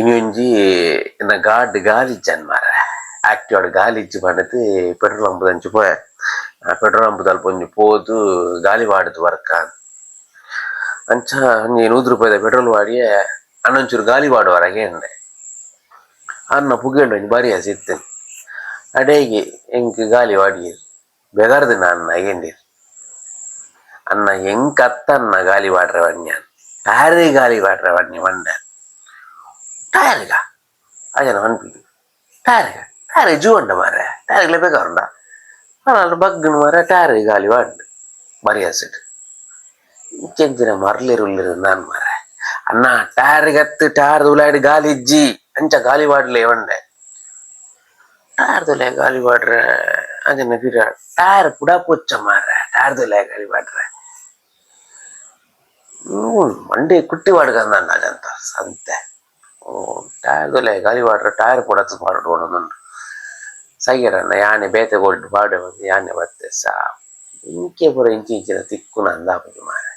ಇನಿ ಒಂಜಿ ಎನ್ನ ಗಾಡ್ ಗಾಲಿ ಇಜ್ಜಾನ್ ಮಾರ್ರೆ ಆಕ್ಟಿವಾಡ್ ಗಾಲಿ ಇಜ್ಜಿ ಪಂಡುದು ಪೆಟ್ರೋಲ್ ಪಂಪ್ ದಂಚಿ ಪೋಯೆ. ಪೆಟ್ರೋಲ್ ಪಂಪ್ ದಲ್ಪ ಒಂಜಿ ಪೋದು ಗಾಲಿ ಪಾಡುದು ವರ್ಕ ಅಂಚ ಒಂಜಿ 100 ರೂಪಾಯಿದ ಪೆಟ್ರೋಲ್ ಪಾಡಿಯೆ ಅಣ್ಣ ಒಂಚೂರು ಗಾಲಿ ಪಾಡುವರ ಕೇಂಡೆ. ಅಣ್ಣ ಪುಗೆಲ್ಡ್ ಒಂಜಿ ಬಾರಿ ಆಸೆ ಇತ್ತುಂಡು ಅಡೇಗೆ ಎಂಕ್ ಗಾಲಿ ಪಾಡಿಯೆರ್ ಬೆಗರ್ದಿನ ಅಣ್ಣ ಕೇಂಡೆರ್. ಅಣ್ಣ ಎಂಕ್ ಅತ್ತಣ್ಣ ಗಾಲಿ ಪಾಡ್ರೆ ಪನ್ಯಾನ್ ಟೈರ್ ಗಾಲಿ ಪಾಡ್ರೆ ಪನ್ಯ ಪಂಡೆ. ಟೈರ್ಗ ಅಜನ ಪನ್ಪಿನಿ ಟೈರ್ಗ ಟೈರ್ ಜೂ ಉಂಡ ಮಾರ್ರೆ ಟೈರ್ಗ್ಲ ಬೇಕಾರುಂಡ ಅಲ್ಲ ಬಗ್ಗನ್ ಮಾರ್ರೆ ಟೈರ್ ಗಾಲಿ ಪಾಡ್ಂಡ್ ಬಾರಿ ಆಸೆಡ್ ಇಂಚೆಂಚಿನ ಮರ್ಲೆರ್ ಉಲ್ಲೆರ್ ನಾನ್ ಮಾರ್ರೆ. ಅಣ್ಣ ಟೈರ್ ಗತ್ತು ಟೈರ್ ಉಲಾಯ್ಡ್ ಗಾಲಿ ಇಜ್ಜಿ ಅಂಚ ಗಾಲಿ ಪಾಡ್ಲೆ ಪಂಡೆ. ಟೈರ್ ದುಲಾಯಿ ಗಾಲಿ ಪಾಡ್ರೆ ಅಂಚನೆ ಪಿರ ಟೈರ್ ಪುಡ ಪೊಚ್ಚ ಮಾರ್ರೆ ಟೈರ್ ದುಲಾಯಿ ಗಾಲಿ ಪಾಡ್ರೆ. ಮಂಡೆ ಕುಟ್ಟಿ ಪಾಡ್ಗಂದ ಅಜಂತ ಸಂತೆ. ಟೈರ್ ದುಲಾಯಿ ಗಾಲಿ ಪಾಡ್ರೆ ಟೈರ್ ಪುಡತ್ ಪಾಡೊಡು ಪಂಡೊಂದುಂಡು. ಸಯ್ಯರಣ್ಣ ಯಾನೆ ಬೇತೆ ಗೋಲ್ಡ್ ಪಾಡೆ ಯಾನೆ ಬತ್ತೆ ಸಾ ಇಂಕೆ ಪೂರ ಇಂಚಿ ಇಂಚಿನ ತಿಕ್ಕುನ ಅಂದಾಪುಜಿ ಮಾರ್ರೆ.